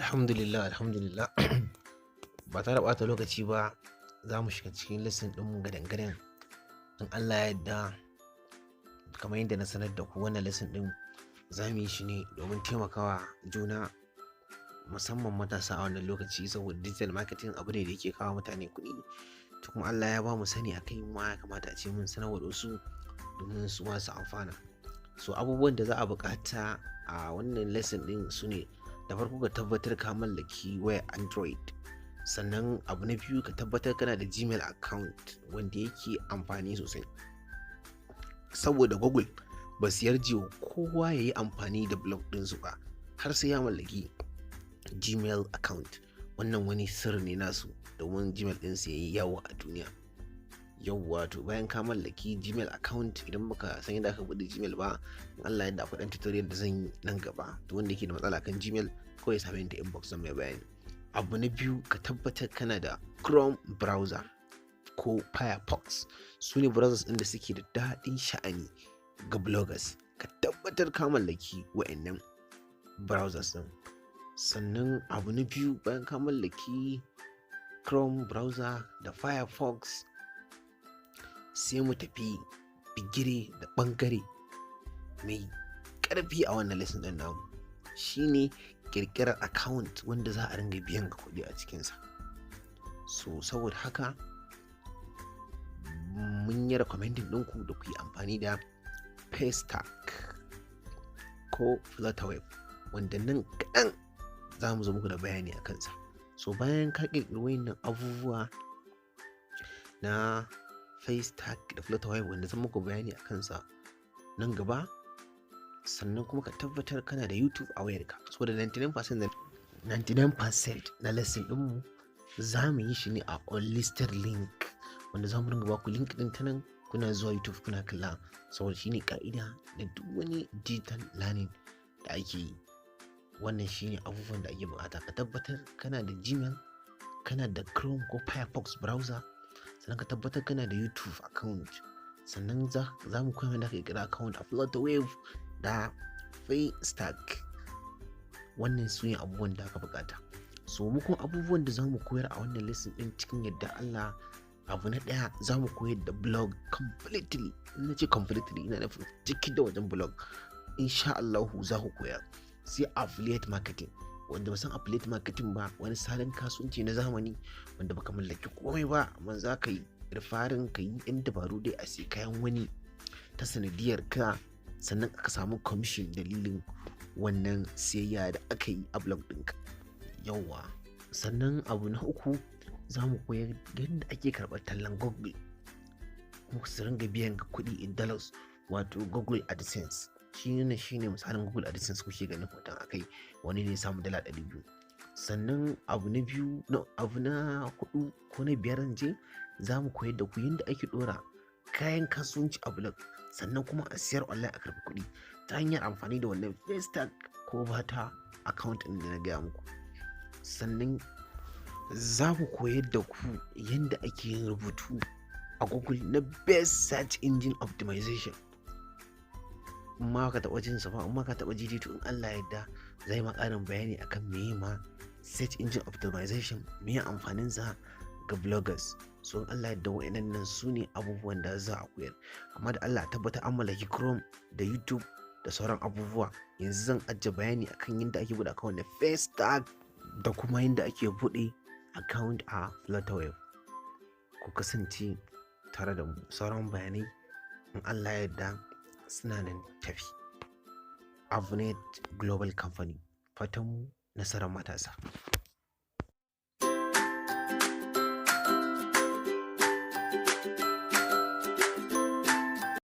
Alhamdulillah, alhamdulillah. Ba tare da ɓata lokaci ba, za mu shiga cikin lesson ɗinmu gadan-gadan. In Allah ya yarda, kamar yadda na sanar da ku, wannan lesson ɗin za mu yi shi ne domin taimakawa juna, musamman matasa a wannan lokaci, saboda digital marketing abu ne da yake kawo mutane kuɗi. To kuma Allah ya ba mu sani a kai, ma ya kamata a ce mun sanarwa da wasu domin su ma su amfana. So abubuwan da za a buƙata a wannan lesson ɗin su ne: da farko, ka tabbatar ka mallaki wayar Android. Sannan abu na biyu, ka tabbatar kana da Gmail account wanda yake amfani sosai, saboda Google ba su yarje wa kowa ya yi amfani da blog ɗinsu ba har sai ya mallaki Gmail account. Wannan wani sirri ne nasu domin Gmail ɗinsu ya yi yawo a duniya. Yauwa, to bayan ka mallaki Gmail account, idan baka san yadda aka buɗe Gmail ba, in Allah yadda akwai ɗan tutorial da zan yi nan gaba. To wanda yake da matsala kan Gmail, ko ya same ni ta inbox, zan mai bayani. Abu na biyu, ka tabbatar kana da Chrome browser ko Firefox. Su ne browsers ɗin da suke da daɗin sha'ani ga bloggers. Ka tabbatar ka mallaki wa'annan browsers ɗin. Sannan abu na biyu, bayan ka mallaki Chrome browser da Firefox, sai mu tafi bigire da ɓangare mai ƙarfi a wannan lesson ɗin namu, shine ƙirƙirar account wanda za a ringa biyan ka kuɗi a cikinsa. So saboda haka mun yi recommending ɗinku da ku yi amfani da Paystack ko Flutterwave, wanda nan kaɗan za mu zo muku da bayani a kansa. So bayan ka ƙirƙiri wayannan abubuwa na Paystack da Flutterwave, wanda zan muku bayani a kansa nan gaba, sannan kuma ka tabbatar kana da YouTube a wayarka, saboda 99% 99% na lesson ɗinmu za mu yi shi ne a unlisted link, wanda za mu ringa baku link ɗin ta nan, kuna zuwa YouTube kuna kalla, saboda shine ka'ida na duk wani digital learning da ake yi. Wannan shine abubuwan da ake buƙata: ka tabbatar kana da Gmail, kana da Chrome ko Firefox browser, sannan ka tabbatar kana da YouTube account. Sannan za mu koya da ka ƙirƙira account a Flutterwave da Paystack. Wannan su ne abubuwan da aka buƙata. So mu kuma abubuwan da za mu koyar a wannan lesson ɗin cikin yadda Allah, abu na ɗaya, za mu koyar da blog completely. In na ce completely, ina nufin ciki da wajen blog, insha Allahu za ku koya. Sai affiliate marketing. Wanda ba san affiliate marketing ba, wani salon kasuwanci na zamani wanda baka mallaki komai ba, amma za ka yi referring, ka yi yan dabaru dai a sai kayan wani ta sanadiyar ka, sannan aka samu commission dalilin wannan siyayya da aka yi a blog ɗinka. Yauwa, sannan abu na uku, za mu koyar yadda ake karɓar tallan Google kuma su ringa biyan ka kuɗi in dollars, wato Google AdSense. Shi ne shine misalin Google AdSense kuke ganin hoton akai, wani ne samu $200. Sannan abu na biyu na abu na hudu ko na biyar je, za mu koyar da ku yadda ake dora kayan kasuwanci a blog, sannan kuma a siyar online a karɓi kuɗi ta hanyar amfani da wannan Paystack ko bata account ɗin da na gaya muku. Sannan za mu koyar da ku yadda ake yin rubutu a Google na best search engine optimization. In ma ka taɓa jin sa ba, in ma ka taɓa ji, to in Allah yadda zai ma ƙarin bayani akan meye ma search engine optimization, meye amfanin sa ga bloggers. So in Allah yadda, wa'annan nan su ne abubuwan da za a koyar. Amma da Allah tabbata an mallaki Chrome da YouTube da sauran abubuwa. Yanzu zan ajiye bayani akan yadda ake buɗe account na Paystack da kuma yadda ake buɗe account a Flutterwave. Ku kasance tare da mu, sauran bayanai in Allah ya yarda suna nan tafi. Avnet Global Company, fatan nasarar matasa.